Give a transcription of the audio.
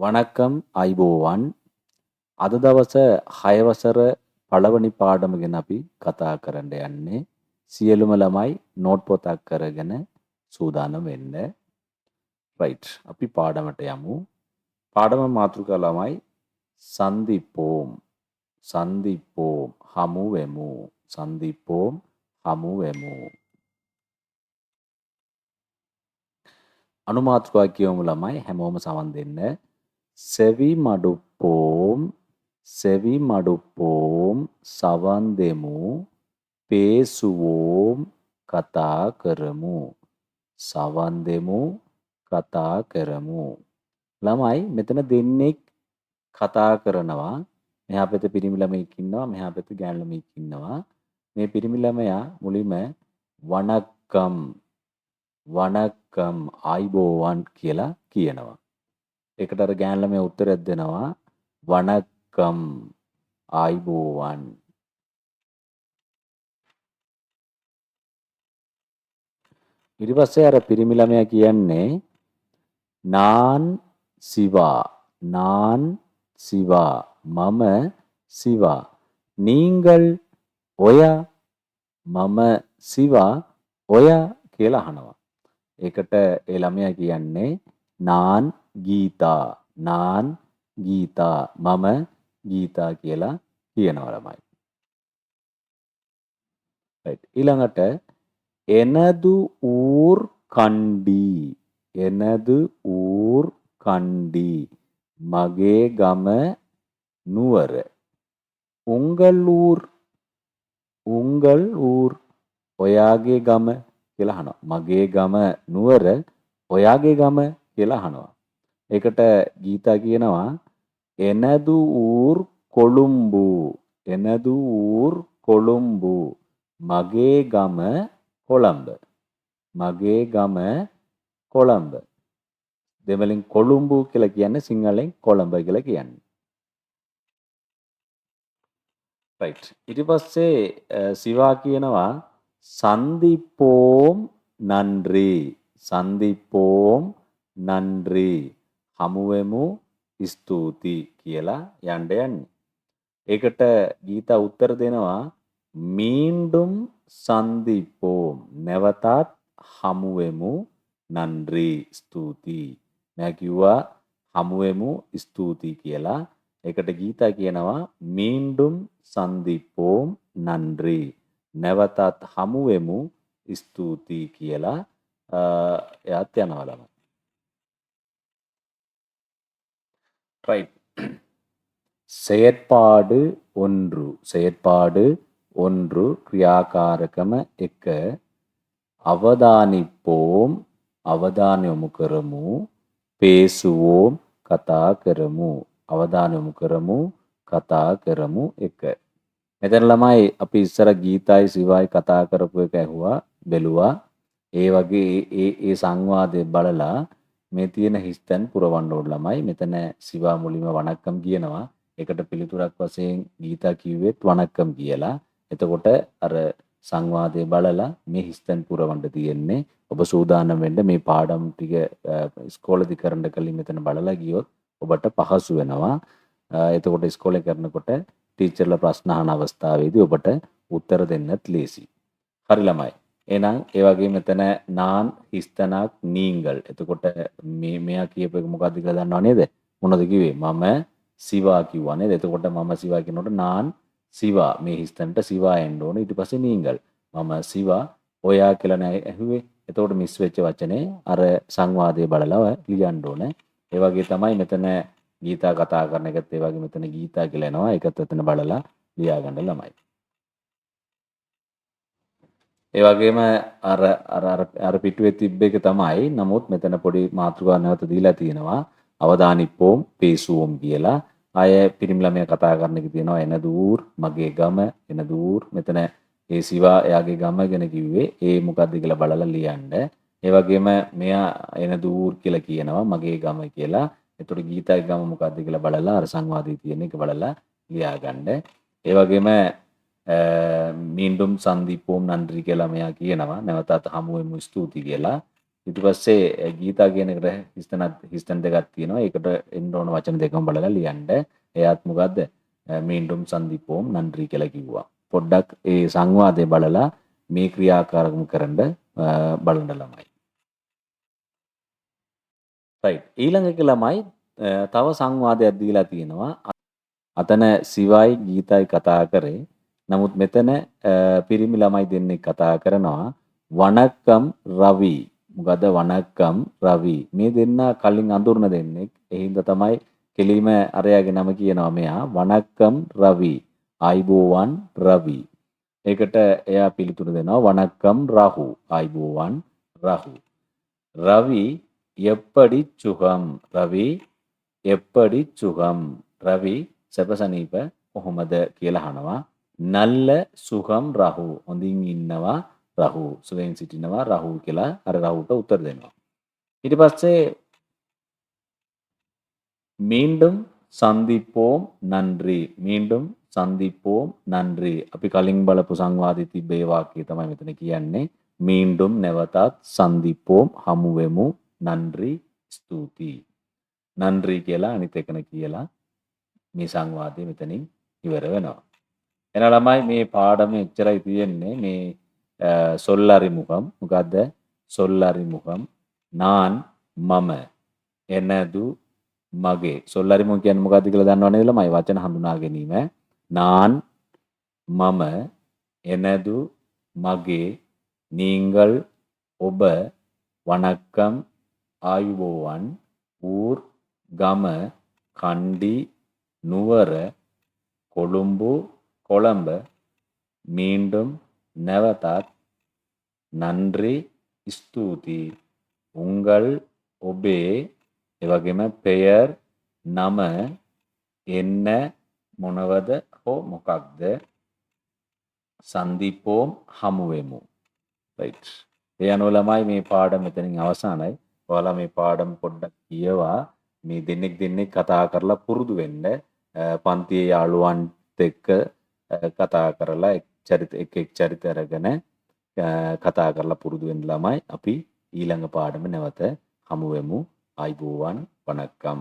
වණක්කම් ආයිබෝවන්. අද දවස 6 වසර පළවෙනි පාඩම ගැන අපි කතා කරන්න යන්නේ. සියලුම ළමයි නෝට් පොතක් කරගෙන සූදානම් වෙන්න. රයිට්, අපි පාඩමට යමු. පාඩම මාතෘකාව ළමයි සන්දිපෝම්. සන්දිපෝම් හමු වෙමු. සන්දිපෝම් හමු වෙමු. අනුමාතෘකා කියවමු ළමයි, හැමෝම සවන් දෙන්න. සෙවි මඩුප්පෝම් සෙවි මඩුප්පෝම් සවන් දෙමු, පේසුවෝම් කතා කරමු. සවන් දෙමු, කතා කරමු. ළමයි මෙතන දෙන්නෙක් කතා කරනවා. මෙහා පැත්තේ පිරිමි ළමයෙක් ඉන්නවා, මෙහා පැත්තේ ගෑනු ළමයෙක් ඉන්නවා. මේ පිරිමි ළමයා මුලින්ම වණක්කම් වණක්කම් ආයිබෝවන් කියලා කියනවා. ඒකට අර ගෑනු ළමයා උත්තරයක් දෙනවා වණක්කම් ආයිබෝවන්. ඊට පස්සේ අර පිරිමි ළමයා කියන්නේ නාන් සිවා නාන් සිවා මම සිවා, නීංගල් ඔයා, මම සිවා ඔයා කියලා අහනවා. ඒකට ඒ ළමයා කියන්නේ නාන් ගීතා නාන් ගීතා මම ගීතා කියලා කියනවා ළමයි. රයිට්, ඊළඟට එනදු ඌර් කණ්ඩි එනදු ඌර් කණ්ඩි මගේ ගම නුවර, උංගල් ඌර් උංගල් ඌර් ඔයාගේ ගම කියලා අහනවා. මගේ ගම නුවර, ඔයාගේ ගම කියලා අහනවා. ඒකට ගීතා කියනවා එනදු ඌර් කොළුම්බු එනදු ඌර් කොළුම්බු මගේ ගම කොළඹ මගේ ගම කොළඹ. දෙමළෙන් කොළුම්බු කියලා කියන්නේ සිංහලෙන් කොළඹ කියලා කියන්නේ. රයිට්, ඊට පස්සේ සිවා කියනවා සන්දිපෝම් නන්රි සන්දිපෝම් නන්රි හමු වෙමු ස්තුති කියලා යන්න යන්නේ. ඒකට ගීතා උත්තර දෙනවා මීන්ඩුම් සන්දිපෝම් නැවතත් හමු වෙමු නන්රි ස්තුති. මම කිව්වා හමු වෙමු ස්තුති කියලා. ඒකට ගීතා කියනවා මීන්ඩුම් සන්දිපෝම් නන්රි නැවතත් හමු වෙමු ස්තුති කියලා එයාත් යනවා ළමයි. රයිට්, செயற்பாடு 1 செயற்பாடு 1 ක්‍රියාකාරකම 1 අවදානිපෝම් අවධානය යොමු කරමු, පේසුවෝම් කතා කරමු. අවධානය යොමු කරමු, කතා කරමු 1. මෙතන ළමයි අපි ඉස්සර ගීතයි සිවයි කතා කරපු එක ඇහුවා බැලුවා. ඒ වගේ ඒ ඒ සංවාදය බලලා මේ තියෙන හිස්තැන් පුරවන්න ඕන ළමයි. මෙතන සිවා මුලින්ම වණක්කම් කියනවා. ඒකට පිළිතුරක් වශයෙන් ගීතා කිව්වෙත් වණක්කම් කියලා. එතකොට අර සංවාදය බලලා මේ හිස්තැන් පුරවන්න තියෙන්නේ. ඔබ සූදානම් වෙන්න මේ පාඩම් ටික ඉස්කෝලේදී කරන්න කලින් මෙතන බලලා ගියොත් ඔබට පහසු වෙනවා. එතකොට ඉස්කෝලේ කරනකොට ටීචර්ලා ප්‍රශ්න අහන අවස්ථාවේදී ඔබට උත්තර දෙන්නත් ලේසි. හරි ළමයි. එහෙනම් ඒ වගේ මෙතන නාන් හිස්තනක් නීංගල්. එතකොට මේ මෙයා කියපු එක මොකද්ද කියලා දන්නව නේද? මොනවද කිව්වේ? මම සිවා කිව්වා නේද? එතකොට මම සිවා කියනකොට නාන් සිවා මේ හිස්තනට සිවා එන්න ඕනේ. ඊට පස්සේ නීංගල්. මම සිවා ඔයා කියලා නෑ ඇහුවේ. එතකොට මිස් වෙච්ච වචනේ අර සංවාදයේ බලලා ලියන්න ඕනේ. ඒ වගේ තමයි මෙතන ගීතා කතා කරන එකත් ඒ වගේ මෙතන ගීතා කියලා එනවා. ඒකත් එතන බලලා ලියා ගන්න ළමයි. ඒ වගේම අර අර අර අර පිටුවේ තිබ්බ එක තමයි. නමුත් මෙතන පොඩි මාතෘකාවක් නැවත දීලා තියෙනවා. අවදානිප්පෝම් පේසුවෝම් කියලා. ආය පිරිමි ළමයා කතා කරන එක තියෙනවා. එන දූර් මගේ ගම එන දූර්. මෙතන ඒ සිවා එයාගේ ගම ගැන කිව්වේ. ඒ මොකද්ද කියලා බලලා ලියන්න. ඒ වගේම මෙයා එන දූර් කියලා කියනවා මගේ ගම කියලා. එතකොට ගීතාගේ ගම මොකද්ද කියලා බලලා අර සංවාදයේ තියෙන එක බලලා ලියා ගන්න. ඒ වගේම මීන්ඩුම් සන්දීපෝම් නන්ද්‍රි කියලා මෙයා කියනවා. නැවතත් හමු වෙමු ස්තුති කියලා. ඊට පස්සේ ගීතා කියන එකට හිස්තැන දෙකක් තියෙනවා. ඒකට එන්න ඕන වචන දෙකම බලලා ලියන්න. එයාත් මොකද්ද? මීන්ඩුම් සන්දිපෝම් නන්රි කියලා කිව්වා. පොඩ්ඩක් ඒ සංවාදය බලලා මේ ක්‍රියාකාරකම් කරන්න බලන්න ළමයි. රයිට්. ඊළඟ එක ළමයි තව සංවාදයක් දීලා තියෙනවා. අතන සිවයි ගීතයි කතා කරේ. නමුත් මෙතන පිරිමි ළමයි දෙන්නෙක් කතා කරනවා. වණක්කම් රවි. මොකද වණක්කම් රවි. මේ දෙන්නා කලින් අඳුරන දෙන්නෙක්. ඒ හින්දා තමයි කෙලිම අරයාගේ නම කියනවා මෙයා. වණක්කම් රවි. ආයිබෝවන් රවි. ඒකට එයා පිළිතුරු දෙනවා වණක්කම් රහු. ආයිබෝවන් රහු. රවි எப்படி சுகம். රවි எப்படி சுகம். රවි සැපසනීප කොහොමද කියලා අහනවා. නල්ල සුහම් රහු. හොඳින් ඉන්නවා රහු. සුවයෙන් සිටිනවා රහු කියලා අර රහුට උත්තර දෙනවා. ඊට පස්සේ மீண்டும் சந்திப்போம் நன்றி. மீண்டும் சந்திப்போம் நன்றி. අපි කලින් බලපු සංවාදයේ තිබ්බ ඒ වාක්‍යය තමයි මෙතන කියන්නේ. மீண்டும் නැවතත්, සන්දිප්පෝම් හමු වෙමු, නන්රි ස්තුතියි. නන්රි කියලා අනිත් එකන කියලා මේ සංවාදය මෙතනින් ඉවර වෙනවා. එහෙනම් ළමයි මේ පාඩම එච්චරයි තියෙන්නේ. මේ සොල්ලරිමුඛම්. මොකද්ද? සොල්ලරිමුඛම්. නාන් මම, එනදු මගේ. සොල්ලරිමුඛ කියන්නේ මොකද්ද කියලා දන්නව නේද ළමයි? වචන හඳුනා ගැනීම. නාන් මම, එනදු මගේ, නීංගල් ඔබ, වණක්කම් ආයුබෝවන්, ඌර් ගම, කණ්ඩි නුවර, කොළුඹු කොළඹ, මීන්ඩුම් නැවතත්, නන්රි ස්තුතියි, උංගල් ඔබේ, ඒ වගේම පෙයර් නම, එන්න මොනවද හෝ මොකක්ද, සන්දිපෝම් හමු වෙමු. රයිට්. ඒ අනුව ළමයි මේ පාඩම මෙතනින් අවසానයි. ඔයාලා මේ පාඩම පොඩ්ඩක් කියවා මේ දෙන්නෙක් දෙන්නෙක් කතා කරලා පුරුදු වෙන්න. පන්තියේ යාළුවන්ත් එක්ක කතා කරලා එක් චරිත එක් එක් චරිත අරගෙන කතා කරලා පුරුදු වෙන්න ළමයි. අපි ඊළඟ පාඩම නැවත හමු වෙමු. ආයිබෝවන්, වණක්කම්.